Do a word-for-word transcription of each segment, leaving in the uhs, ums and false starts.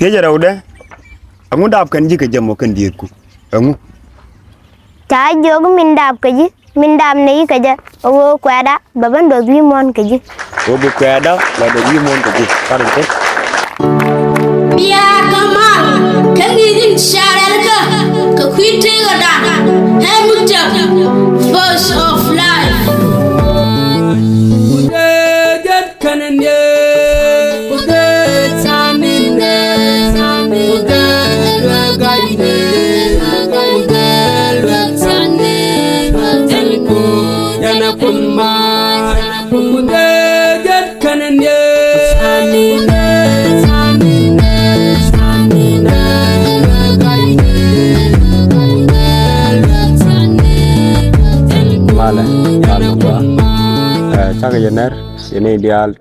Thiecɛ rɛwdɛ, ɛŋu dap kɛn ji̱ kɛ jɛ mɔ kɛn diëëthku? Ɛŋu? Ca jiök min dap kɛ ji̱, min dap nɛy kɛ jɛ, ɛ ɣöö kuɛɛda bɛ ben duɔth wi̱i̱ muɔ̱ɔ̱n kɛ ji̱. Ɣöö bi kuɛɛda la duɔth wi̱i̱ muɔ̱ɔ̱n kɛ ji̱. Kat in thiec. Bia kɛ mal kɛ ŋi̱i̱c in ca rɛl kä kɛ kui̱ tëëkɛ da̱a̱n, ɛ mi tɛk Voice of Life. Malɛ, malɛ, ɛ, cakɛ yɛ nɛr, yɛ ni diaal,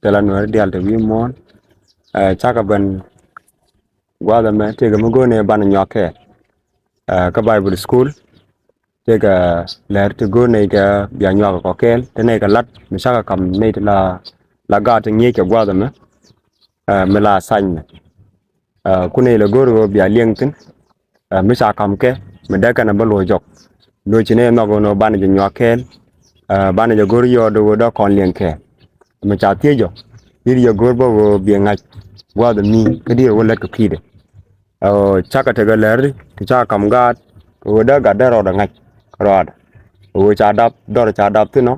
thilɛ nuɛɛri diaal te wi̱i̱ muɔ̱ɔ̱n, ɛ, cakɛ ben gua̱a̱th ɛmɛ, tëëkɛ mi go̱o̱rnɛ banɛ nyuak kɛɛl. Ɛ, kä Bible School, tëëkɛ lɛr ti go̱o̱rnɛ kɛ bia nyuak kɔ kɛɛl, te nɛ kɛ la̱t, mi cakɛ ka̱m nɛ ti la, la gaat ti ŋi̱eec kɛ gua̱a̱th ɛmɛ, ɛ, mi la assignment. Ɛ, kunɛ ilɛ go̱o̱r ɣöö bia liɛŋ thi̱n, ɛ, mi ca ka̱m kɛ, mi dee kɛn ɛ bä luɔ̱c jɔk. Luɔ̱c ci nɛ nhɔk ɣöö banɛ jɛ nyuak kɛɛl, ɛ, banɛ jɛ go̱o̱r yɔɔt ɣöö dee kɔn liɛŋ kɛɛl. Mi ca thiec jɔ, di̱t jɛ go̱o̱r bä ɣöö biɛ ŋa̱c gua̱a̱th mi, kä di̱t ɣöö lät kɛ kui̱dɛ. Ɛ, cakɛ tekɛ lɛr ti ca ka̱m gaat, ɣöö dee gat dee rɔɔdɛ ŋa̱c, rɔɔdɛ. Ɣöö ca dap, dhɔr ca dap thi̱n ɔ,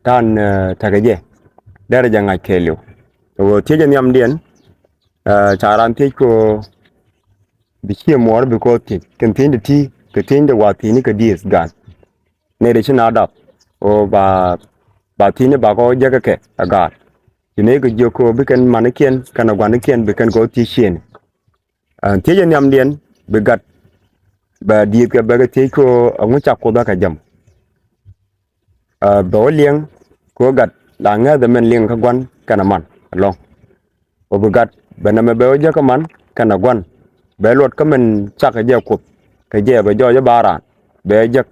ta̱a̱n, ɛ, tekɛ jɛ, derɛ jɛ ŋa̱c kɛɛliw. Ɣöö thiecɛ nhiamdiɛn, ɛ, ca raan thiec kɛ ɣöö bi cië muɔɔr bi kɛ ɣöö thiec, kɛn thiecni ti, kɛ thiecni wa thiecni kɛ dieth gan. Nɛy ti ci na dap, ɣöö ba, ba thiecni ba kɛ ɣöö jäkä kɛ ɛ gaat. Ci nɛy kɛ jiök kɛ ɣöö bi kɛn manikiɛn, kɛnɛ gua̱nikiɛn, bi kɛn kɛ ɣöö thiec ciëëni. Ɛ, thiecɛ nhiamdiɛn, bi gat, bɛ dieth kɛ bɛ kɛ thiec kɛ ɣöö ɛŋu ca Kuoth ɛ kɛ jɛ mɔ. Ɛ, bɛ wä liɛŋ kɛ ɣöö gat la ŋäth ɛmɛn liŋ kä gua̱n kɛnɛ man ɛlɔ̱ŋ. Ɣöö bi gat bɛ nɛmɛ bɛ wä jek kä man kɛnɛ gua̱n. Bɛ luɔt kä min cak kɛ jɛ Kuoth kɛ jɛ bɛ jɔɔc ɛ ba raan bɛ jek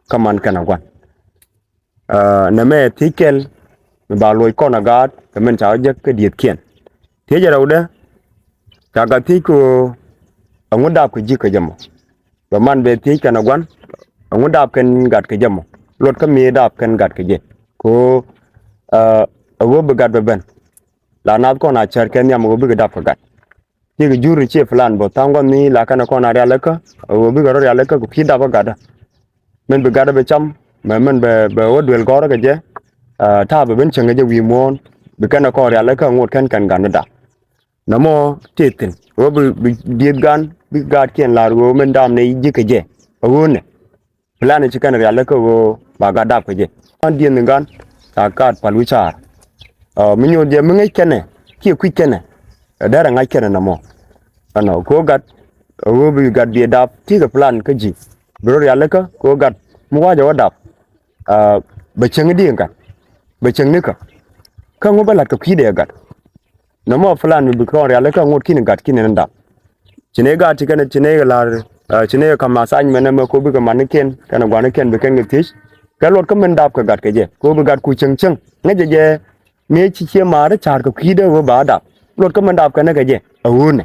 kä man kɛnɛ gua̱n. Ɛ, nɛmɛ thiec kɛl mi ba luɔc kɔn ɛ gaat kɛ min ca wä jek kä diethkiɛn. Thiecɛ rɛwdɛ, ca gat thiec kɛ ɣöö ɛŋu dap kɛ ji̱ kɛ jɛ mɔ. Bɛ man bɛ thiec kɛnɛ gua̱n, ɛŋu dap kɛn gat kɛ jɛ mɔ. Luɔt kä mi dap kɛn gat kɛ jɛ. Kɛ ɣöö, ɛ, ɛ ɣöö bi gat bɛ ben. La naath kɔn a cär kɛ nhiam ɣöö bikɛ dap kɛ gat. Cikɛ jur ni ciɛ plan bä tha̱a̱ŋ gua̱n ni la kɛnɛ kɔn a rialikä, ɛ ɣöö bikɛ rɔ rialikä kɛ kui̱ dap kä gatdä. Min bi gatdä bi cam, mɛ min bɛ, bɛ wä duel gɔ̱rä kɛ jɛ, ɛ, ta̱a̱ bɛ ben cieŋ kɛ jɛ wi̱i̱ muɔ̱ɔ̱n, bi kɛnɛ kɔn rialikä ŋot kɛn kɛn gat ni dap. Nɔmɔ tëë thi̱n ɣöö bi, bi dieth gan, bi gaatkiɛn la̱r ɣöö min dam ni ji̱ kɛ jɛ. Ɛ ɣöö nɛ. Plan ci kɛn rialikä ɣöö ba gat dap kɛ jɛ. An dieth ni gan, ca gat pal wi̱caar. Ɛ, mi nyuuth jɛ mi ŋäc kɛnɛ, kiɛ kui̱c kɛnɛ. Ɛ derɛ ŋa̱c kɛnɛ nɔmɔ. Ɛnɔ, kɛ ɣöö gat, ɛ ɣöö bi gat bi dap, ti̱i̱ kɛ plan kä ji̱. Bi rɔ rialikä, kɛ ɣöö gat, mi wa̱cɛ wä dap. Ɛ, bɛ cieŋ i̱di gat. Bɛ cieŋ nikä. Kä ŋu bä la̱t kɛ kui̱dɛ gat. Nɔmɔ plan mi bi kɔn rialikä ŋot ki̱n gat ki̱n in dap. Ci nɛ gat ti kɛn ci nɛ lar, ɛ, ci nɛ ka̱m assignment ɛmɛ ko bikɛ manikiɛn kɛnɛ gua̱nikiɛn bi kɛn kɛ thiec. Kɛ luɔt kä min dap kɛ gat kɛ jɛ ko bi gat ku cieŋ cieŋ. Ŋäcɛ jɛ mi ci cie ma̱a̱ri ca̱r kɛ kui̱dɛ ɣöö ba dap. Luɔt kä min dap kɛnɛ kɛ jɛ a ɣöönɛ.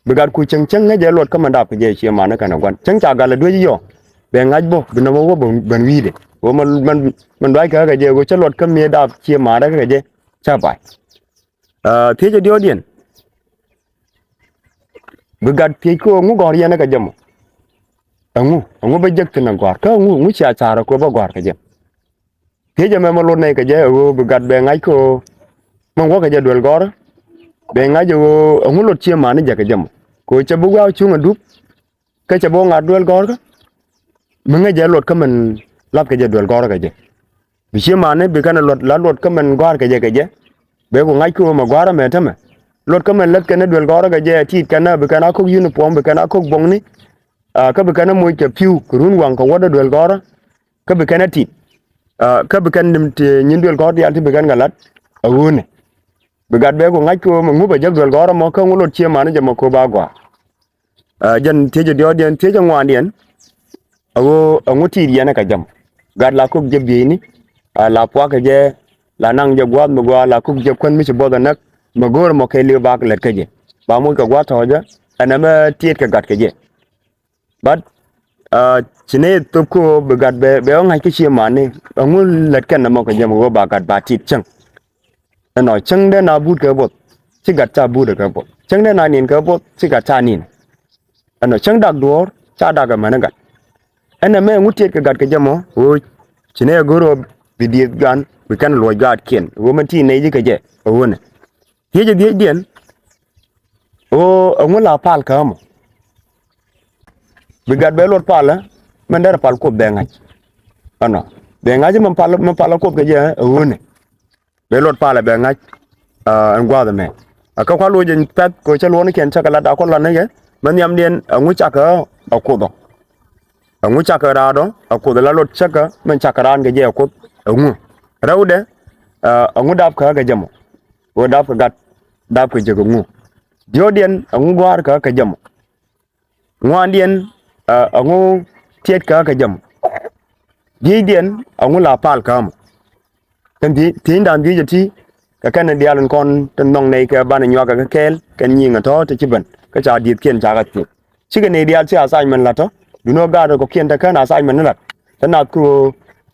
Bi gat ku cieŋ cieŋ ŋäcɛ luɔt kä min dap kɛ jɛ cie ma̱a̱ni kɛnɛ gua̱n. Cieŋ ca gal ɛ duec yɔ. Bɛ ŋa̱c bä bi nɔmɔ wä ben wi̱i̱dɛ. Ɣöö min, min, min duac kɛ kɛ jɛ ɣöö cä luɔt kä mi dap cie ma̱a̱ri kɛ jɛ. Cä bac. Ɛ, thiecɛ diɔ̱ɔ̱kdiɛn. Bi gat thiec kä ŋu gɔ̱r yɛn ɛ kɛ jɛ mɔ. Ɛŋu, ɛŋu bä jek thi̱n ɛ gɔ̱a̱r kä ɛŋu, ɛŋu cia ca̱r ɛ kɛ bä gɔ̱a̱r kɛ jɛ. Thiecɛ mɛmɛ lot nɛy kɛ jɛ ɛ ɣöö bi gat bɛ ŋa̱c kä ɣöö. Mɛn wä kɛ jɛ duel gɔ̱rä. Bɛ ŋa̱c ɛ ɣöö ɛŋu lot cie ma̱a̱ni jɛ kɛ jɛ mɔ. Kɛ ɣöö cɛ bi wiaw cuŋ ɛ dup. Kä cɛ bi wä ŋa̱t duel gɔ̱rkä. Mi ŋäcɛ luɔt kä min la̱th kɛ jɛ duel gɔ̱rkä jɛ. Bi cie ma̱a̱ni bi kɛn luɔt la luɔt kä min gɔ̱a̱r kɛ jɛ kɛ jɛ. Bɛ ku ŋa̱c kä ɣöö mɛ gɔ̱a̱r ɛmɛ tämɛ. Luɔt kä min läth kɛn duel gɔ̱rkä kɛ jɛ ɛ ti̱i̱t kɛn ɛ bi kɛn a ko̱k uniform bi kɛn a ko̱k buɔ̱ŋni. Ɛ, kä bi kɛn a moc kɛ pi̱w kɛ run waŋ kɛ wädä duel gɔ̱rä. Kä bi kɛn a ti̱i̱t. Ɛ, kä bi kɛn nim ti nyin duel gɔ̱r diaal ti bi kɛn kɛ la̱t. A ɣöönɛ. Bi gat bɛ ku ŋa̱c kä ɣöö mɛ ŋup a jek duel gɔ̱r ɛmɔ kä ŋu luɔt cie ma̱a̱ni jɛ mɔ kööb a gɔ̱a̱r. Ɛ, jɛn thiecɛ diɔ̱ɔ̱kdiɛn thiecɛ ŋuandiɛn. A ɣöö ɛŋu ti̱i̱t yɛn ɛ kɛ jɛ mɔ. Gat la kok jɛ bieyni. Ɛ, la puakä jɛ. La naŋ jɛ gua̱a̱th mi gɔaa la kok jɛ kuän mi ci buɔth ɛ näk. Mɛ go̱o̱r ɛmɔ kɛ li̱w bak lät kä jɛ. ba moc kɛ gua̱a̱th tɔ̱ɔ̱cä, ɛn ɛmɛ tiɛɛt kɛ gat kɛ jɛ. But, ah, ci nɛy thop kä ɣöö bi gat bɛ, bɛ ɣä ŋa̱c kä cie mani, ɛŋu lät kɛn ɛmɔ kɛ jɛ mɔ ɣöö ba gat ba tit cäŋ. Ɛnɔ, cäŋ dee na but kɛ buɔth, ci gat ca but kɛ buɔth. Cäŋ dee na nin kɛ buɔth, ci gat ca nin. Ɛnɔ, cäŋ dak duɔ̱ɔ̱r, ca dak ɛmɛn gat. Ɛn ɛmɛ ɛŋu tiɛɛt kɛ gat kɛ jɛ mɔ, ɣöö ci nɛy ɛ go̱r ɣöö bi dieth gan, bi kɛn luɔc gaatkiɛn, ɣöö mɛn ti nɛy ji̱ kɛ jɛ, ɛ ɣöö nɛ. Thiecä dhiecdiɛn, ɣöö ɛŋu la pal kä mɔ. Bi gat bɛ luɔt palä, mɛn derɛ pal Kuoth bɛ ŋa̱c. Ɛnɔ, bɛ ŋa̱c mɛn pal, mɛn pal Kuoth kɛ jɛ, ɛ ɣöö nɛ. Bɛ luɔt palä bɛ ŋa̱c, ah, ɛn gua̱a̱th ɛmɛ. A kä kua̱r loc in pɛ̈th kɛ cä luɔ̱ɔ̱nikiɛn cä kɛ lat a kuɔth lat ni kɛ, mɛ nhiamdiɛn ɛŋu cakɛ ɣä ɛ Kuoth ɔ. Ɛŋu cakɛ raadɔ ɛ Kuoth ɛ la luɔt cäkä, mɛn cakɛ raan kɛ jɛ ɛ Kuoth ɛŋu. Rɛwdɛ, ah, ɛŋu dapkɛ ɣä kɛ jɛ mɔ. Ɣöö dapkɛ gat, dapkɛ jɛ kɛ ŋu. Diɔ̱ɔ̱kdiɛn ɛŋu gua̱a̱r kɛ ɣä kɛ jɛ mɔ. Ŋuandiɛn, ah, ɛŋu tiɛt kɛ ɣä kɛ jɛ mɔ. Dhiecdiɛn ɛŋu la pal kɛ ɣä mɔ. Kɛn thi-, thiecdan dhiec ɛ ti, kɛ kɛn diaal in kɔn tin nhɔk nɛy kɛ banɛ nyuak kɛ kɛ kɛɛl, kɛn nyiŋ ɛ tɔ̱ ti ci ben, kä ca diethkiɛn ca kɛ thiec. Cikɛ nɛy diaal ci assignment la̱t tɔ̱, duundɛ ɣöö gaat kɔ̱kiɛn te kɛn assignment ni la̱t. Te naath kä ɣöö,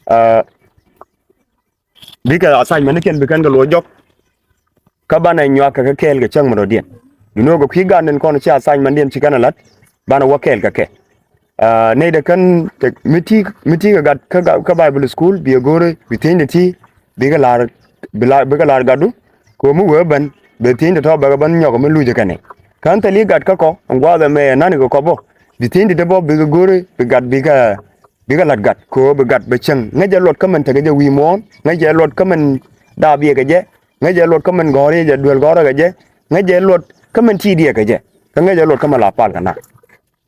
ah, bikɛ assignment ni kɛn bi kɛn kɛ luɔc jɔk. Kä banɛ nyuak kɛ kɛ kɛɛl kɛ cäŋ mi rɔ̱diɛn. Duundɛ ɣöö kɛ kui̱ gatniɛn kɔn ci assignment diɛn ci kɛn ɛ la̱t, banɛ wä kɛɛl kɛ kɛ. Ah, nɛy dee kɛn te, mi ti, mi ti kɛ gat kä, kä Bible school, bi ɛ go̱o̱ri, bi thiecdɛ ti, bikɛ la̱r, bi la̱r, bikɛ la̱r gatdu, kɛ ɣöö mi wee ben, bɛ thiecdɛ tɔ̱ bɛ kɛ ben nyɔk mi luc kɛ nɛy. Kän thil i̱ gat kä kɔ, ɛn gua̱a̱th ɛmɛ ɛ na̱n kɛ kɔ bä, bi thiecdɛ ti bä, bikɛ go̱o̱ri, bi gat, bikɛ, bikɛ la̱t gat, kɛ ɣöö bi gat bɛ cäŋ. Ŋäcɛ luɔt kä min tekɛ jɛ wi̱i̱ muɔ̱ɔ̱n, ŋäcɛ luɔt kä min daap yɛ kɛ jɛ, ŋäcɛ luɔt kä min gɔ̱r yɛ jɛ duel gɔ̱rä kɛ jɛ, ŋäcɛ luɔt kä min ti̱i̱t yɛ kɛ jɛ, kä ŋäcɛ luɔt kä min la pal kɛ na.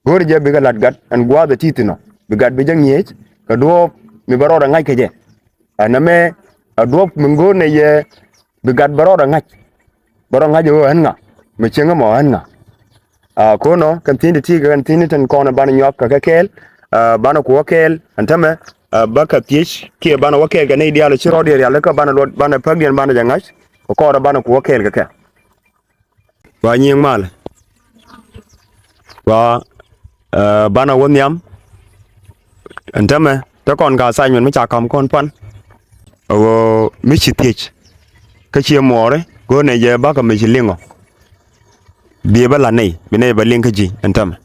Go̱o̱rɛ jɛ bikɛ la̱t gat ɛn gua̱a̱th ɛ ti thi̱n ɔ, bi gat bi jɛ ŋi̱eec kɛ duɔ̱ɔ̱p mi bɛ rɔɔdɛ ŋa̱c kɛ jɛ. Ɛn ɛmɛ ɛ duɔ̱ɔ̱p min go̱o̱r nɛ yɛ bi gat bɛ rɔɔdɛ ŋa̱c. Bɛ rɔɔdɛ ŋa̱c ɛ ɣöö ɣän ŋa, mi cieŋ ɛmɔ ɣän ŋa. Ah, ko̱nɔ kɛn thiecdɛ ti kɛ kɛn thiecdɛ tin kɔn ɛ banɛ nyuak kɛ kɛ kɛɛl, ah, banɛ ku wä kɛɛl ɛn tämɛ, ah, bä kɛ thiec kiɛ banɛ wä kɛɛl kɛ nɛy diaal ci rɔɔdiɛn rial kä banɛ luɔt banɛ päkdiɛn banɛ jɛ ŋa̱c kɛ kɔɔrɛ banɛ ku wä kɛɛl kɛ kɛ. Gua nyiŋ mal. Gua, eh, banɛ wä nhiam. Ɛn tämɛ te kɔn ka assignment mi ca ka̱m kɔn pan. Ɛ ɣöö mi ci thiec kä ciɛ muɔɔri, go̱o̱r nɛ jɛ bakä mi ci liŋɔ. Biɛ bä la nɛy, bi nɛy bä liŋ kä ji̱ ɛn tämɛ.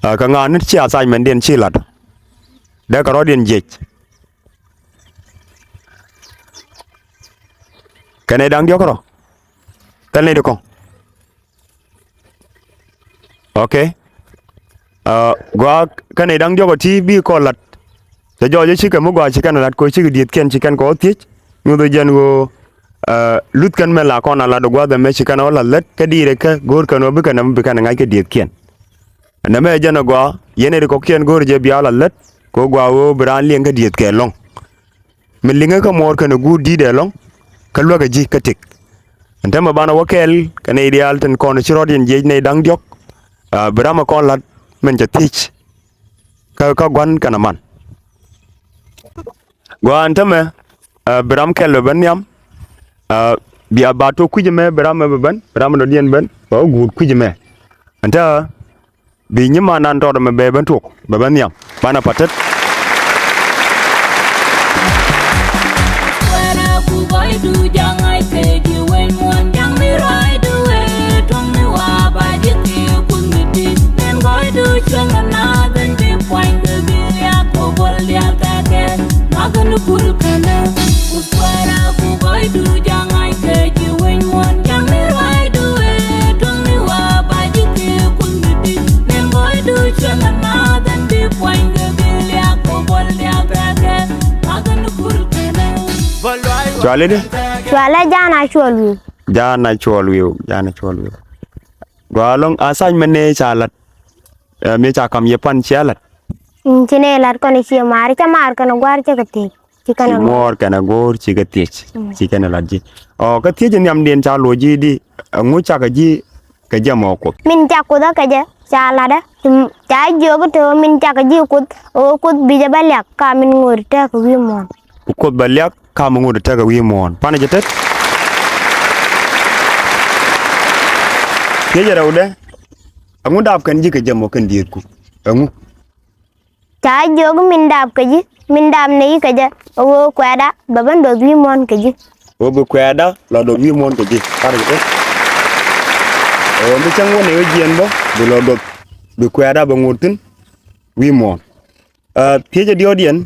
Eh, kɛ ŋa̱a̱n ni ci assignment diɛn ci lat. Dee kɛ rɔ̱diɛn jiɛc. Kɛnɛ da̱ŋ diɔ̱k rɔ. Thil ni di kɔŋ. Ok. Ah, gɔaa kɛnɛ da̱ŋ diɔ̱k ɔ ti bi kɔ lat. Cɛ jɔɔc ɛ cikɛ mi gɔaa ci kɛn lat kɔ cikɛ diethkiɛn ci kɛn kɔ thiec. Nyuth ɛ jɛn ɣöö, ah, luth kɛn mɛ la kɔn a lat ɛ gua̱th ɛmɛ ci kɛn ɔ la lät kä diirɛ kɛ go̱o̱r kɛn ɔ bi kɛn ɛmɛ bi kɛn ɛ ŋa̱c kɛ diethkiɛn. Nɛmɛ jɛn ɛ gɔaa, yɛn ɛ ri kɔ̱kiɛn go̱o̱rɛ jɛ bia la lät, kɛ ɣöö gɔaa ɣöö bi raan liɛŋ kä dieth kɛ lɔ̱ŋ. Mi liŋä kä muɔɔr kɛnɛ guur di̱i̱t ɛ lɔ̱ŋ, kä luäk ɛ ji̱ kä tëk. Ɛn täämɛ banɛ wä kɛɛl kɛ nɛy diaal tin kɔn ci rɔ̱t in jiɛc nɛy da̱ŋ diɔ̱k, ah, bi ram ɛ kɔn la̱t min cɛ thiec kä, kä gua̱n kɛnɛ man. Gɔaa ɛn täämɛ, ah, bi ram kɛl bɛ ben nhiam, ah, bia ba tok kui̱c ɛmɛ bi ram ɛ bɛ ben, bi ram ɛ dɔ̱diɛn ben, bɛ wä guut kui̱c ɛmɛ. Ɛn täämɛ, bi nyiman nan tɔɔt ɛmɛ bɛ ben tok, bɛ ben nhiam, banɛ pa̱t tet. Cuali di? Cualɛ Jana Cuɔl Wiu. Jana Cuɔl Wiu, Jana Cuɔl Wiu. Gɔaa ɛlɔ̱ŋ, assignment ni ca lat. Eh, mi ca kam yɛ pan cia lat. Mm, ci nɛ lat kɔn ci maar, ca maar kɛn guar cɛ kɛ thiec. Ci kɛn ci muɔɔr kɛn go̱o̱r ci kɛ thiec. Mm. Ci kɛn lat ji̱. Ɔ, kä thiec nhiamdiɛn ca lo̱c ji̱ di, ɛŋu cakɛ ji̱ kɛ jɛ mɔ Kuoth. Min ca Kuoth kɛ jɛ, ca lat ɛ. Ca jiök te min cakɛ ji̱ Kuoth, ɛ Kuoth bi jɛ bä liak, ka min ŋo̱o̱r tɛk wi̱i̱ muɔ̱ɔ̱n. Ku Kuoth bɛ liak, ka mi ŋot tekɛ wi̱i̱ muɔ̱ɔ̱n. Panɛ jɛ tet. Thiecɛ rɛwdɛ, ɛŋu dap kɛn ji̱ kɛ jɛ mɔ kɛn diëëtku? Ɛŋu? Ca jiök min dap kɛ ji̱, min dap nɛy kɛ jɛ, ɛ ɣöö kuɛɛda bɛ ben duɔth wi̱i̱ muɔ̱ɔ̱n kɛ ji̱. Ɣöö bi kuɛɛda lɔ duɔth wi̱i̱ muɔ̱ɔ̱n kɛ ji̱. Parɛ jɛ. Ɛ ɣöö mi cäŋ wä nɛy wä jiɛɛn bä, bi lɔ duɔth, bi kuɛɛda bɛ ŋot thi̱n wi̱i̱ muɔ̱ɔ̱n. Ɛ, thiecɛ diɔ̱ɔ̱diɛn,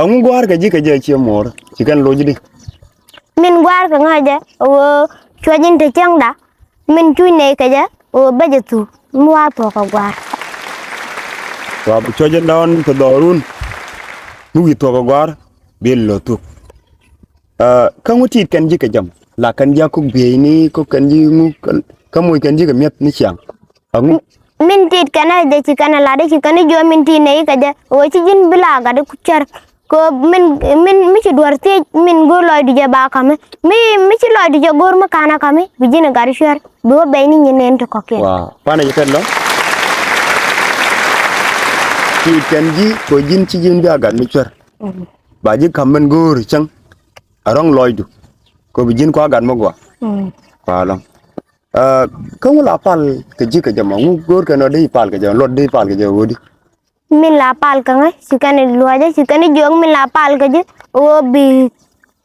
ɛŋu gua̱a̱r kɛ ji̱ kɛ jɛ cië muɔ̱ɔ̱r, ci kɛn loc di? Min gua̱a̱r kɛ ŋa̱cɛ, ɛ ɣöö cuɔ̱c in te cäŋda, min cuc nɛy kɛ jɛ, ɛ ɣöö bä jɛ thuk, mi wa thuɔ̱k kɛ gua̱a̱r. Wa bi cuɔ̱c in dɔ̱ɔ̱n kɛ dhɔrun, mi wi̱i̱ thuɔ̱k kɛ gua̱a̱r, bi lɔ thuk. Ɛ, kä ŋu ti̱i̱t kɛn ji̱ kɛ jɛ mɔ, la kɛn ji̱ a kuk bieyni, kuk kɛn ji̱ ŋu, kä moc kɛn ji̱ kɛ mi̱eth ni ciaŋ. Aŋu? Min tit kɛn a jɛ ci kɛn a lat ci kɛn a jiɔ min tit nɛy kɛ jɛ. Ɣöö ci ji̱n bi la gat i̱ cär. Kɛ min, min mi ci duɔ̱r thiec min go̱o̱r lɔcdu jɛ ba ka̱mi. Mi, mi ci lɔcdu jɛ go̱o̱r mi ka̱n a ka̱mi bi ji̱n a gat i̱ cär. Bi wä bɛy ni nyin nɛn ti kɔ̱kiɛn. Wa, kuanɛ jɛ tɛt lɔ. Tit kɛn ji̱ kɛ ji̱n ci ji̱n bi a gat mi cär. Mm. Ba ji̱ ka̱m min go̱o̱r cäŋ. A rɔ̱ŋ lɔcdu. Kɛ bi ji̱n kua gat mi gɔaa. Mm. Kua lɔ̱ŋ. Ɛ, kä ŋu la pal kɛ ji̱ kɛ jɛ mɔ, ŋu go̱o̱r kɛ nɔ dee pal kɛ jɛ, luɔt dee pal kɛ jɛ ɣöödi? Min la pal kɛ ŋä, ci kɛn luɔcä, ci kɛn jiök min la pal kɛ ji̱, ɣöö bi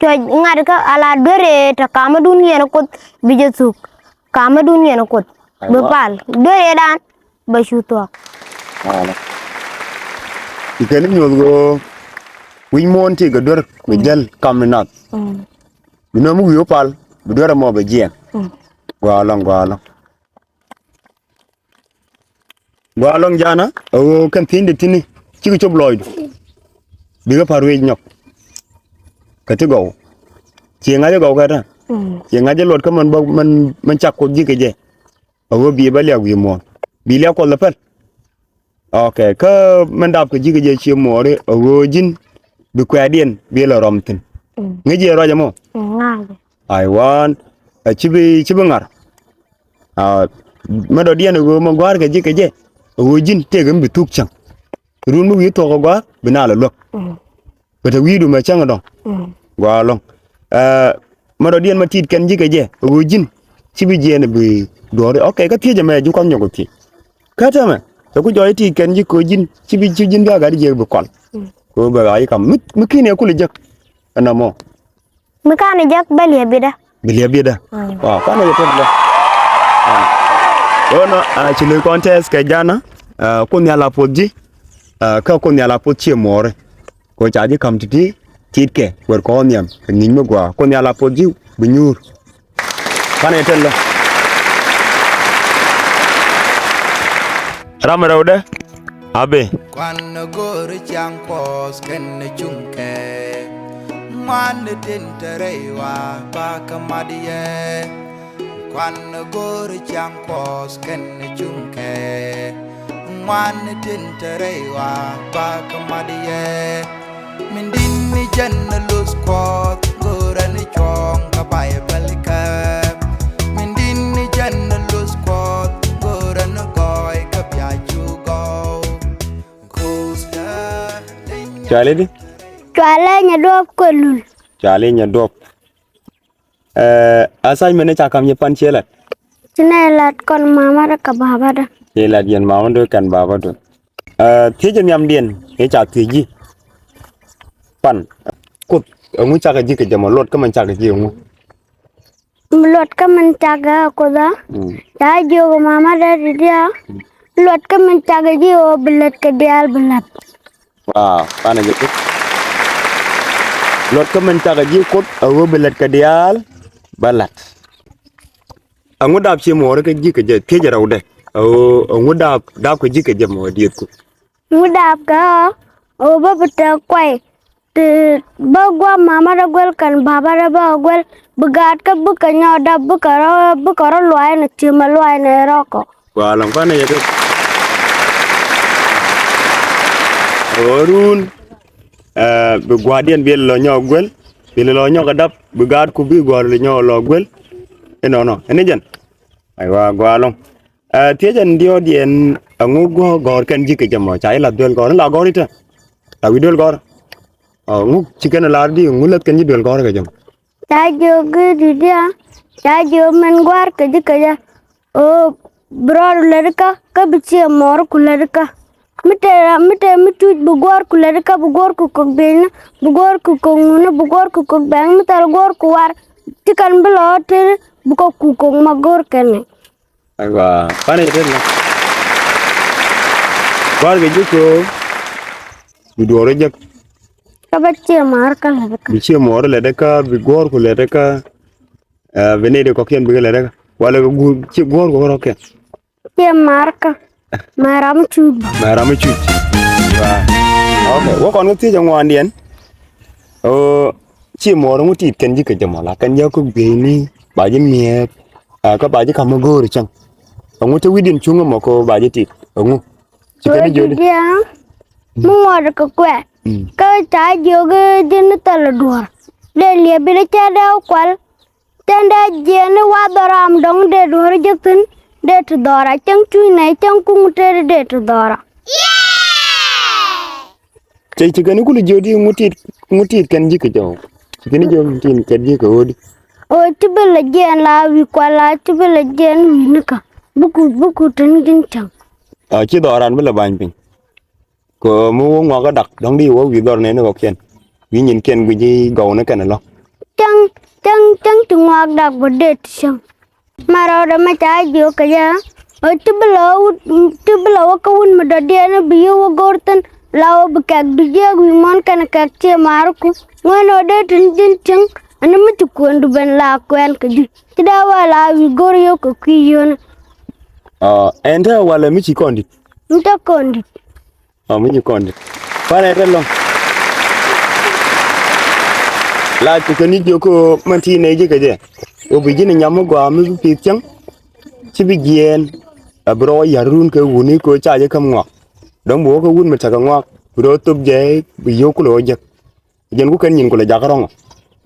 cuɔc ŋa̱t kä ala duer ëë te kamädun yɛn Kuoth bi jɛ thuk, kamädun yɛn Kuoth, bi pal, duer ëëdan, bɛ cu thuɔ̱k. Ala. Ci kɛn nyuɔth ɣöö wi̱c muɔ̱ɔ̱n ti kɛ duer, bi jäl kam ni nath. Mm. Bi nöm wi̱i̱ wä pal, bi duer ɛmɔ bɛ jiɛɛn. Mm. Gɔaa lɔ̱ŋ, gɔaa lɔ̱ŋ. Gɔaa lɔ̱ŋ janä, ɛ ɣöö kɛn thi̱n di ti̱ni, cikɛ cop lɔɔcdu. Bikɛ pa̱r ruëëc nyɔk. Kɛ ti gɔw. Ciɛ ŋa̱c ɛ gɔw kɛ tɛ. Mm. Ciɛ ŋa̱c ɛ luɔt kä mɛn bä, mɛn, mɛn cak Kuoth ji̱ kɛ jɛ. A ɣöö bi bä liak wi̱i̱ muɔ̱ɔ̱n. Bi liak Kuɔth lɛ päl. Ok, kä mɛn dap kɛ ji̱ kɛ jɛ cie muɔɔri a ɣöö ji̱n bi kuɛɛdiɛn bi lɛ rɔm thi̱n. Mm. Ŋäc yɛ ruac ɛmɔ? Mm, ŋa̱c. Aiwa, a ci bi, ci bi ŋa̱r. A, mɛ dɔ̱diɛn a ɣöö mɛ gua̱a̱r kɛ ji̱ kɛ jɛ a ɣöö ji̱n tëëkɛ mi bi thuk cäŋ. Run mi wi̱i̱ thuɔ̱k a gua̱a̱r bi nal a luäk. Mm. Bɛ te wi̱i̱du mɛ cäŋ dɔ̱ŋ. Mm. Gɔaa lɔ̱ŋ. Ɛ, mɛ dɔ̱diɛn mɛ tit kɛn ji̱ kɛ jɛ ɛ ɣöö ji̱n ci bi jiɛɛn bi duɔ̱ɔ̱ri. Ok, kä thiecɛ mɛ ji̱ kuath nyɔk kɛ thiec. Kä tɛmɛ ɛ ku jɔɔc tit kɛn ji̱ kɛ ɣöö ji̱n ci bi, ci ji̱n bi a gat jiɛk bi kɔl. Mm. Kɛ ɣöö bɛ ɣaac i̱ kam mi, mi ki̱n ɛ kul ɛ jek. Ɛn ɛmɔ. Mi ka̱n ɛ jek bä liɛp bitdä. Bi liɛp bitdä. Mm. Wa, kuanɛ jɛ tɛt lɛ. Ɣän a ci lo̱c kɔn tɛth kɛ janä, ɛ, Kuoth Nhial a puɔth ji̱, ɛ, kä Kuoth Nhial a puɔth cie muɔɔri. Kɛ ɣöö ca ji̱ ka̱m ti̱ti̱ ti̱i̱tkɛ wër kɔn nhiam kɛ ŋi̱i̱c mi gɔaa. Kuoth Nhial a puɔth ji̱ bi nyuur. Kuanɛ jɛ tɛt lɛ. Ram rɛwdɛ. Abe. Kuan go̱o̱ri ciaŋ Kuɔth kɛn cuŋkɛ. Ŋuan tin te rɛy wa ba kä mat yɛ. Kuan go̱o̱ri ciaŋ Kuɔth kɛn cuŋkɛ. Ŋuan tin te rɛy wa ba kä mat yɛ. Min din ni jɛn ni luth Kuɔth go̱o̱rɛ ni cuɔ̱ɔ̱ŋ kä Baibɛl kɛ. Min din ni jɛn ni luth Kuɔth go̱o̱rɛ ni gɔɔy kä bia cu gɔw. Kuoth kä leny. Cuali di? Cuali Nyaduɔp Kuɛlul. Cuali Nyaduɔp. Ɛ, assignment ni ca kam nyi pan ciɛ lat. Ci nɛ lat kɔn mamadä kɛ babadä. Ciɛ lat yɛn mamadä kɛn babadä. Ɛ, thiecɛ nhiamdiɛn i̱ ca thiec ji̱. Pan Kuoth ɛŋu cakɛ ji̱ kɛ jɛ mɔ, luɔt kä mɛn cakɛ ji̱ ɛŋu? Luɔt kä mɛn cakɛ Kuoth ɛ. Mm. Ca jiök mamadä di̱t ɛ. Mm. Luɔt kä mɛn cakɛ ji̱ ɣöö bi lät kɛ diaal bi la̱t. Waaw, banɛ jɛ tuk. Luɔt kä min cakɛ ji̱ Kuoth a ɣöö bi lät kɛ diaal bä la̱t. Aŋu dap ci muɔɔri kä ji̱ kɛ jɛ thiecɛ rɛwdɛ. A ɣöö aŋu dap, dap kɛ ji̱ kɛ jɛ mɔ dieth ku. Ŋu dap kɛ ɣöö, ɣöö bä bi te kuay. Ti bä gua̱a̱ mamadä guɛl kɛn babadä bä guɛl. Bi gaat kä bikɛ nyɔɔt dap bikɛ rɔ, bikɛ rɔ luay ni ti̱mɛ luay ni rɔkɔ. Gɔaa lɔŋ panɛ yɛ tet. Ɣöö run, ɛ, bi gua̱a̱thdiɛn bi lɔ nyɔk guel, bi lɔ nyɔk adap, bi gaatku bi gua̱a̱r lɔ nyɔk lɔ guel. Inɔnɔ, ɛn ni jɛn. Aywa, gɔaa lɔŋ. Ɛ, thiecɛn diɔ̱ɔ̱kdiɛn, ɛŋu gɔ̱r, gɔ̱r kɛn ji̱ kɛ jɛ mɔ, ca ji̱ la̱th duel gɔ̱r, in la gɔ̱r itɛ. La wi̱i̱ duel gɔ̱r. Ɔ, ŋu ci kɛn lar di, ŋu la̱th kɛn ji̱ duel gɔ̱r kɛ jɛ mɔ. Ca jiök i̱ di̱t diaal, ca jiök min gua̱a̱r kɛ ji̱ kɛ jɛ. Ɣöö bi rɔɔdu lätdä kä, kä bi ciɛ mɔɔrku lätdä kä. Mi te, mi te mi cuc bi guɔ̱ɔ̱rku lätdä kä, bi guɔ̱ɔ̱rku kɔk bieyni, bi guɔ̱ɔ̱rku kɔk ŋuni, bi guɔ̱ɔ̱rku kɔk bɛŋ, mi thil guɔ̱ɔ̱rku war, ci kɛn bi lɔ tëëdi, bi kɔk ku kɔk ma go̱o̱r kɛn ni. Aywa, pan i̱ tëëdi. Guɔ̱ɔ̱rkɛ ji̱ kɛ ɣöö bi duɔ̱ɔ̱r jek. Kä bä ciɛ mɔɔr kä lätdä kä. Bi ciɛ mɔɔr lätdä kä, bi guɔ̱ɔ̱rku lätdä kä. Ɛ, bi nɛy ti kɔ̱kiɛn bikɛ lätdä kä. Walɛ kɛ guur, ci guɔ̱ɔ̱rku kärɔ̱kiɛn. Ciɛ mɔɔr kä. Mɛ ram cuc bä. Mɛ ram cuc. Wa. Ok. Wä kɔn kä thiec ɛ ŋuandiɛn. Ɣöö ci mɔɔr ɛŋu tit kɛn ji̱ kɛ jɛ mɔ la kɛn ji̱ kä guieyni ba ji̱ mi̱eth. Ɛ, kä ba ji̱ ka̱m mi go̱o̱ri cäŋ. Ɛŋu te wi̱cdiɛn cuŋ ɛmɔ kɛ ɣöö ba ji̱ tit. Ɛŋu. Ci kɛn ji̱ jiöni. Mi ŋuɔ̱t kɛ kuɛ. Mm. Kä ca jiök ji̱n thil duɔ̱ɔ̱r. Dee liɛp bi dee cɛ dee kual. Tɛn dee jiɛn i̱ wath dhɔr ram dɔ̱ŋ dee duɔ̱ɔ̱r jek thi̱n, dee ti dhɔra cäŋ cuc nɛ cäŋ kuŋ tëëdi dee ti dhɔra. Cɛ ci kɛn i̱ kul jiök di ŋu tit, ŋu tit kɛn ji̱ kɛ jɔw. Ci kɛn i̱ jiök ŋu tit kɛn ji̱ kɛ ɣöödi. Ɣöö ci bi lɛ jiɛn la wi̱i̱ kual la ci bi lɛ jiɛn wi̱i̱ nikä. Bikut, bikut tin ji̱n cäŋ. A ci dhɔran bi lɛ bany piny. Kɛ mi wä ŋuak kä dak dɔ̱ŋ di wä wi̱i̱ dhɔr nɛn ni kɔkiɛn. Wi̱i̱ nyinkiɛn guic i̱ gɔw ni kɛn ɛlɔ. Cäŋ, cäŋ, cäŋ ti ŋuak dak bä dee ti cäŋ. Ma rɔɔdɛ ma ca jiök kɛ jɛ. Ɣöö ti bi lɔ wut, ti bi lɔ wä kä wut mi dɔ̱diɛn bi yi wä go̱r thi̱n. La wä bi kɛk du jiɛk wi̱i̱ muɔ̱n kɛn kɛk ciɛ maarku. Ŋuɛn ɣöö dee tin ji̱n cieŋ. Ɛn mi ci kuɛn du ben la kuɛn kɛ ji̱. Ci dee wä la wi̱i̱ go̱r yio̱w kɛ kui̱ yio̱wni. Aa, ɛn te walɛ mi ci kɔn di̱t. Mi te kɔn di̱t. Ɔ mi ji̱ kɔn di̱t. Parɛ te lɔ̱ŋ. La ci kɛ ni jiök kä mɛn ti nɛy ji̱ kɛ jɛ. Ɣöö bi ji̱n nyam mi gɔaa mi bi pi̱i̱th cäŋ. Ci bi jiɛɛn. A bi rɔ wä ya̱r run kɛ wuni kɛ ɣöö ca jɛ käm ŋɔak. Dɔ̱ŋ bi wä kɛ wun mi tekɛ ŋɔak. Bi rɔ thop jɛ bi yio̱w kulɛ wä jek. Jɛn ku kɛn nyin kulɛ jakä rɔ̱ŋɔ.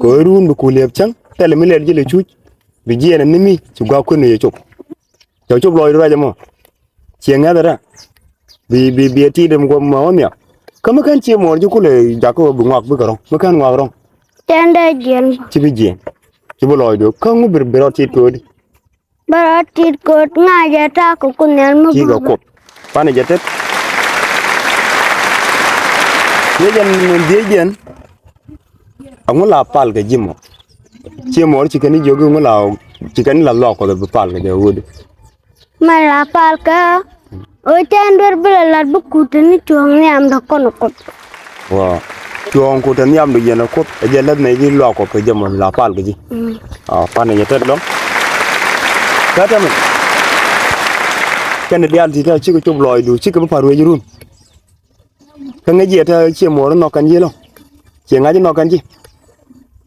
Kɛ ɣöö run bi ku liɛp cäŋ. Thilɛ mi lɛl ji̱ lɛ cuc. Bi jiɛɛn ni mi ci gua̱a̱k kuën ni jɛ cop. Cɛ cop lɔɔcdu ruac ɛmɔ. Ciɛ ŋäthɛ rɛ. Bi, bi, bi ɛ ti̱i̱t ɛm guɔ̱m ma wä nhiak. Kä mi kɛn ciɛ muɔɔr ji̱ kulɛ jakä bi ŋuak bikɛ rɔ̱ŋ. Mi kɛn ŋuak rɔ̱ŋ. Tɛn dee jiɛn bä. Ci bi jiɛn. Ci bi lɔɔcdu. Kä ŋu bi, bi rɔ ti̱i̱t köödi. Bä rɔ ti̱i̱t kööd ŋa̱cɛ ta̱a̱ kɛ kun nhial mi. Ti̱i̱ kɛ guɔ̱m. Kuoth. Panɛ jɛ tet. Yɛ jɛn dhiec jɛn. Ɛŋu la pal kɛ ji̱ mɔ? Ciɛ mɔ ci kɛn jiök i̱ ŋu la, ci kɛn la luak Kuɔth bi pal kɛ jɛ ɣöödi. Mɛ la pal kɛ ɣöö cɛn duer bi la lat bi kut ni cuɔ̱ɔ̱ŋ nhiamdɛ kɔn Kuoth. Wa cuɔ̱ɔ̱ŋ kut ɛ nhiamdɛ yɛn ɛ Kuoth ɛ jɛ lät nɛ ji̱ luak Kuɔth kɛ jɛ mɔ la pal kɛ ji̱. Mm. A panɛ jɛ tet lɔ̱ŋ. Kä tɛmɛ. Kɛn diaal ti tɛ cikɛ cop lɔɔcdu cikɛ bi pa̱r wec run. Kä ŋäc jiɛ te ciɛ muɔɔr inɔk kɛn ji̱ ɛlɔ̱ŋ. Ciɛ ŋa̱c inɔk kɛn ji̱.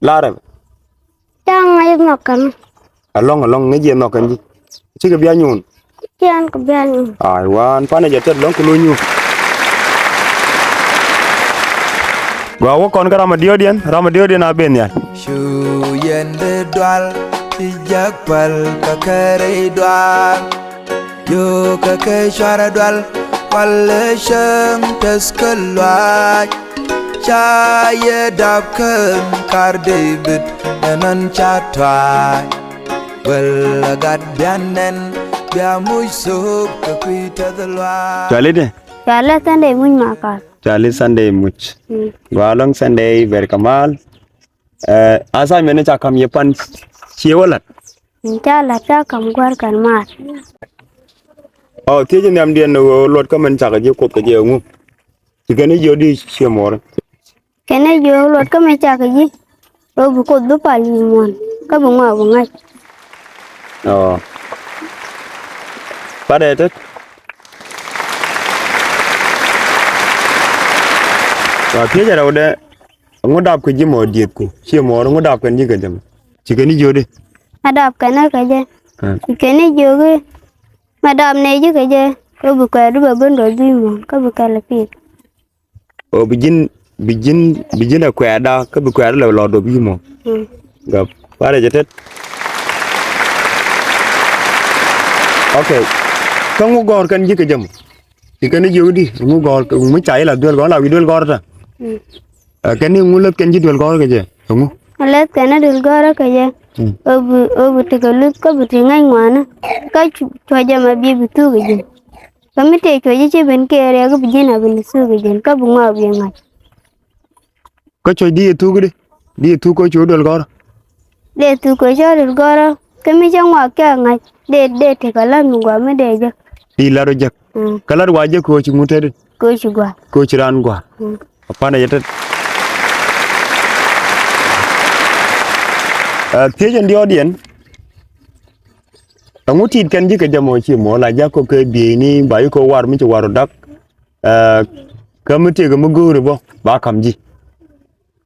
Laarɛ. Ca ŋa̱c inɔk kɛn. Ɛlɔ̱ŋ, ɛlɔ̱ŋ, ŋäc jiɛ inɔk kɛn ji̱. Cikɛ bia nyuun. Ciɛn kɛ bia nyuun. Ay, wan, panɛ jɛ tet ɛlɔ̱ŋ ku lo̱ny nyuun. Gɔaa wä kɔn kä ram a diɔ̱ɔ̱diɛn, ram a diɔ̱ɔ̱diɛn a ben nhial. Cu yɛn di dual, ti jak päl kä kärɛ dual. Yio̱o̱kɛ kɛ cuarɛ dual, walɛ cäŋ tɛth kä luaac. Ca yɛ dap kän kar Dee-bid ɛn ɣän ca tɔaac. Wäl ɛ gat bia nɛn, bia muc thok kɛ kui̱ tɛth luaac. Cuali dee? Cuali Sunday Muc Makal. Cuali Sunday Muc. Mm. Gɔaa ɛlɔ̱ŋ Sunday, ber kɛ mal. Ɛ, assignment ni ca ka̱m yɛ pan ciɛ wä la̱t. Ca la̱t ca ka̱m gua̱r kɛn maar. Ɔ, thiecä nhiamdiɛn ni ɣöö luɔt kä min cakɛ ji̱ Kuoth kɛ jɛ ɛŋu? Ci kɛn jiök di ciɛ muɔɔri. Kɛn jiök luɔt kä min cakɛ ji̱. Ɣöö bi Kuoth bi pal wi̱i̱ muɔ̱ɔ̱n kä bi ŋɔak bi ŋa̱c. Ɔ. Patdɛ tet. Wa thiecä rɛwdɛ. Ŋu dap kɛ ji̱ mɔ diethku? Ciɛ mɔ ŋu dap kɛn ji̱ kɛ jɛ mɔ? Ci kɛn ji̱ jiök di? A dap kɛn kɛ jɛ. Ɛ. Ci kɛn ji̱ jiök i̱, mɛ dap nɛy ji̱ kɛ jɛ, kä bi kuɛɛr di bɛ ben dɔ̱th wi̱i̱ muɔ̱ɔ̱n, kä bi kɛl ɛ pi̱i̱th. Ɔ bi ji̱n, bi ji̱n, bi ji̱n ɛ kuɛɛrda, kä bi kuɛɛr lɛ lɔ dɔ̱th wi̱i̱ muɔ̱ɔ̱n. Mm. Gap. Parɛ jɛ tet. Ok. Kä ŋu gɔ̱r kɛn ji̱ kɛ jɛ mɔ? Ci kɛn jiök di, ŋu gɔ̱r, ŋu ca i̱ la duel gɔ̱r, la wi̱i̱ duel gɔ̱r ta. Mm. Ɛ, kɛn ni ŋu leth kɛn ji̱ duel gɔ̱r kɛ jɛ, ŋu? Leth kɛn duel gɔ̱r kɛ jɛ. Mm. Ɣöö bi, ɣöö bi tekɛ luth kä bi ti ŋäc ŋuanä. Kä cu-, cuɔ̱c ɛmɛ bi, bi thuk ɛ ji̱n. Kä mi tëë cuɔ̱c i̱ ci ben kɛ riɛk bi ji̱n a ben thuk ɛ ji̱n. Kä bi ŋɔak bi ŋa̱c. Kä cuɔ̱c di yɛ thuk di? Di yɛ thuk kä cu duel gɔ̱rä? Dee thuk kä cu duel gɔ̱rä. Kä mi cä ŋɔak cä ŋa̱c. Dee, dee tekɛ la̱t mi gua̱a̱ mi dee jek. Di la̱t ɔ jek. Mm. Kä la̱t wa jek kɛ ci ŋut tëëdi? Kɛ ci gua̱a̱. Kɛ ci raan gua̱a̱. Mm. Apanɛ jɛ tet. Ɛ, thiec ɛn diɔɔdiɛn. Ɛŋu tit kɛn ji̱ kɛ jɛ mɔ ci mɔ la jak kɔ kɛ bieyni ba yi kɔ war mi ci war ɔ dak. Ɛ, kä mi tëëkɛ mi go̱o̱ri bä ba ka̱m ji̱.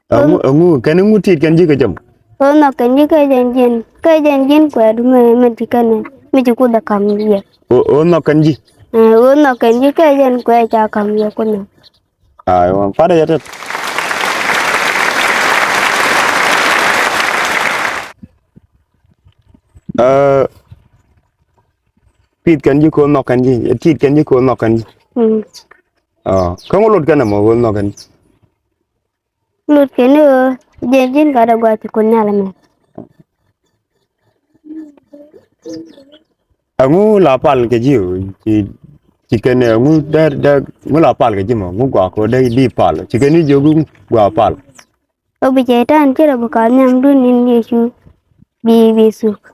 Ɛŋu, ɛŋu, kɛn iŋu tit kɛn ji̱ kɛ jɛ mɔ? Ɣöö nhɔk kɛn ji̱ kɛ jɛn ji̱n, kɛ jɛn ji̱n kuɛɛdu mi, mi ti kɛn, mi ci Kuoth ɛ ka̱m yɛ. Ɣöö, ɣöö nhɔk kɛn ji̱? Ɛ, ɣöö nhɔk kɛn ji̱ kɛ jɛn kuɛɛ ca ka̱m yɛ Kuoth nɔ. Ay, wan, pat ɛ jɛ tet. Ɛ, pith kɛn ji̱ kɛ ɣöö nhɔk kɛn ji̱, tit kɛn ji̱ kɛ ɣöö nhɔk kɛn ji̱. Mm. Ɔ, kä ŋu lot kɛn ɛmɔ ɣöö nhɔk kɛn ji̱? Lut kɛn ni ɣöö jɛn ji̱n gat ɛ gua̱a̱th ci Kuoth Nhial ɛmɛ. Ɛŋu la pal kɛ ji̱ ɣöö ci, ci kɛn ɛŋu dee, dee, ŋu la pal kɛ ji̱ mɔ, ŋu gua̱a̱k ɣöö dee di pal, ci kɛn ni jiök ŋu gua̱a̱k pal? Ɣöö bi Cɛytan ci rɔ bi ka̱a̱th nhiamdun in Yecu bi, bi thuk.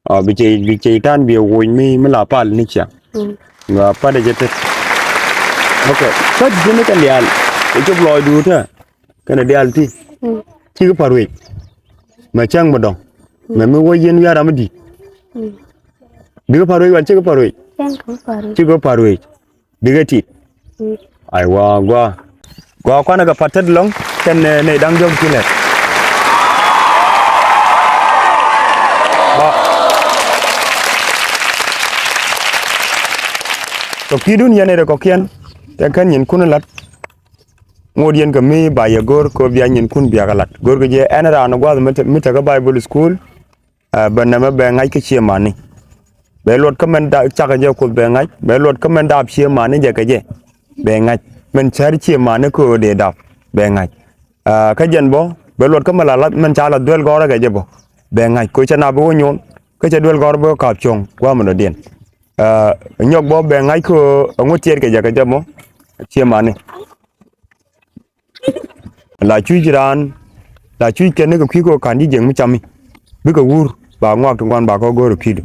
Ɔ, bi cɛ, bi Cɛytan bi woc mi, mi la pal ni ciaŋ. Mm. Ŋa pat ɛ jɛ tet. Ok. Kä ti ni kɛn diaal. Ɛ cop lɔɔcdu tä. Kɛn diaal ti. Mm. Cikɛ pa̱r wec. Mɛ cäŋ mi dɔ̱ŋ. Mm. Mɛ mi woc yɛn wiaa ram mi di̱i̱t. Mm. Bikɛ pa̱r wec wal cikɛ pa̱r wec. Cäŋ kɛ pa̱r wec. Cikɛ pa̱r wec. Bikɛ tit. Mm. Aiwa, gua. Gua kuanɛ kɛ pa̱t tet lɔ̱ŋ kɛn, eh, nɛy da̱ŋ diɔ̱k ti lɛt. Gua. Kɛ kui̱dun yɛn nɛy rɛ kɔ̱kiɛn, tɛ kɛn nyinkun la̱t. Ŋot yɛn kɛ mi ba yɛ go̱r kɛ bia nyinkun bia kɛ la̱t. Go̱r kɛ jɛ ɛn raan gua̱th mi te-, mi tekɛ Bible school. Ɛ, bɛ nɛmɛ bɛ ŋa̱c kä ciëmani. Bɛ luɔt kä mɛn da-, cakɛ jɛ Kuoth bɛ ŋa̱c. Bɛ luɔt kä mɛn dap ciëmani jɛ kɛ jɛ. Bɛ ŋa̱c. Mɛn cär ciëmani kä ɣöö dee dap. Bɛ ŋa̱c. Ɛ, kä jɛn bɔ, bɛ luɔt kä mɛn la, la, mɛn ca la duel gɔ̱rä kɛ jɛ bɔ. Bɛ ŋa̱c. Kɛ cɛ na bi wä nyo̱o̱n. Kä cɛ duel gɔ̱rä bä ka̱p cuɔ̱ŋ. Gua̱a̱mɛ dɔ̱diɛn. Ɛ, nyɔk bɔ bɛ ŋa̱c kä ɣöö ɛŋu tiɛɛt kɛ jɛ kɛ jɛ mɔ. Ciëmani. La cuc raan, la cuc kɛn ni kɛ kui̱ kɛ ɣöö ka̱n ji̱ jiɛk mi cami. Bikɛ wur, ba ŋuak ti ŋuan ba kɛ go̱o̱r ɛ kui̱du.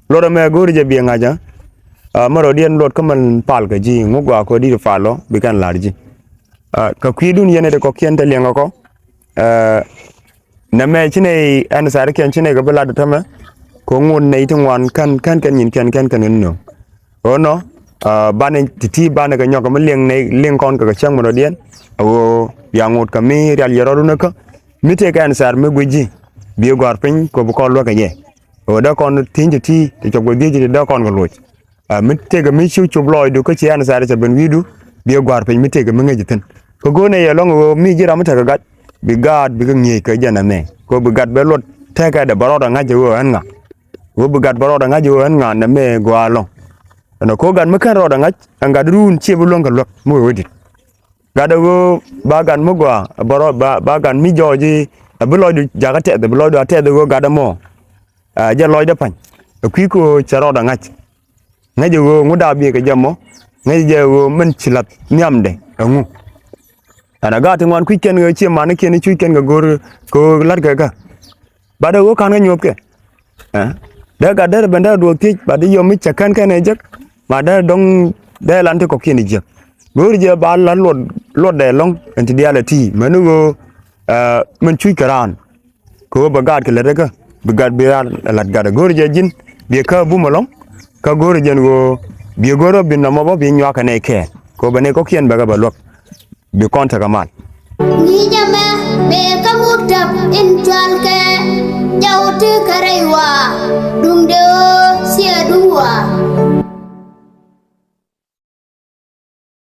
Luɔt ɛmɛ go̱o̱ri jɛ biɛ ŋa̱c ɛ. Ɛ, mɛ rɔ̱diɛn luɔt kä mɛn pal kɛ ji̱, ŋu gɔaa kɛ ɣöö di̱t pal ɔ, bi kɛn la̱r ji̱. Ɛ, kɛ kui̱dun yɛn ɛ ti kɔ̱kiɛn te liɛŋkɛ kɔ. Ɛ, Nɛmɛ ci nɛy ɛn sarikiɛn ci nɛy kɛ bi lat tämɛ. Kɛ ŋot nɛy ti ŋuan kän, kän kɛn nyin kɛn, kän kɛn kɛn nöŋ. Ɣöö nɔ, ah, banɛ ti̱ti̱ banɛ kɛ nyɔk kɛ mi liŋ nɛy, liŋ kɔn kɛ kɛ cäŋ mi dɔ̱diɛn. Ɣöö bia ŋot kɛ mi rial yɛ rɔɔdun kä. Mi tëëkɛ ɛn sar mi guic ji̱. Bi gua̱r piny kɛ bi kɔn luäk kɛ jɛ. Ɣöö dee kɔn thi̱ny ti̱ti̱, ti cɔk bɛ dhiec ti dee kɔn kɛ loc. Ah, mi tëëkɛ mi cu cop lɔɔcdu kä ci answer cɛ ben wi̱i̱du, bi ɛ gua̱a̱r piny mi tëëkɛ mi ŋäc thi̱n. Kɛ go̱o̱nɛ yɛ lɔ̱ŋ ɣöö mi ji̱ ram mi tekɛ gat, bi gaat bikɛ ŋi̱eec kɛ jɛn ɛmɛ. Kɛ ɣöö bi gat bɛ luɔt tɛkɛ dɛ bɛ rɔɔdɛ ŋa̱c ɣöö ɛn ŋa. Ɣöö bi gat bɛ rɔɔdɛ ŋa̱c ɣöö ɛn ŋa nɛmɛ gɔaa ɛlɔ̱ŋ. Ɛn ɣöö kɛ gat mi kɛn rɔɔdɛ ŋa̱c, ɛn gat ruun ciɛ bi luäŋ kɛ luäk mi wee wee dit. Gat ɛ ɣöö ba gat mi gɔaa, bɛ rɔɔd, ba, ba gat mi jɔɔc i̱, ɛ bi lɔcdu jakä tɛth, ɛ bi lɔcdu a tɛth ɛ ɣöö gat ɛmɔ. Ah, jɛ lɔcdɛ pa̱ny. Ɛ kui̱ kɛ ɣöö cɛ rɔɔdɛ ŋa̱c. Ŋäcɛ ɣöö ŋu daap biɛ kɛ jɛ mɔ, ŋäcɛ jɛ ɣöö min ci lath nhiamdɛ ɛŋu. Ɛn a gaat ti ŋuan kui̱c kɛn kɛ ciɛ manikiɛn i̱ cuc kɛn kɛ go̱o̱r kɛ ɣöö la̱tkɛ kä. Bat ɛ ɣöö ka̱n kɛ nyuɔ̱thkɛ. Ɛ? Dee gat derɛ ben derɛ duɔth thiec, bat i̱ yɔm mi cɛ kɛn kɛn ɛ jek, ma derɛ dɔ̱ŋ derɛ lan ti kɔ̱kiɛn i̱ jiäk. Go̱o̱r jɛ ba la̱t luɔt, luɔtdɛ ɛlɔ̱ŋ ɛn ti diaal ɛ ti̱i̱. Mɛn i̱ ɣöö, ɛ, min cuc kɛ raan. Kɛ ɣöö bɛ gaat kɛ lät ɛ kä, bi gat bi raan ɛ la̱t gat ɛ go̱o̱rɛ jɛ ji̱n, bi ɛ kä bum ɛlɔ̱ŋ, kä go̱o̱rɛ jɛn ɣöö, bi ɛ go̱o̱rɛ bi nɔmɔ bä bi nyuak kɛ nɛy kɛɛl. Kɛ ɣöö bɛ nɛy kɔ̱kiɛn bɛ kɛ bɛ luäk, bi kɔn tekɛ mal. Ni jɛ mɛ, bɛ kä muk tap in cual kɛ.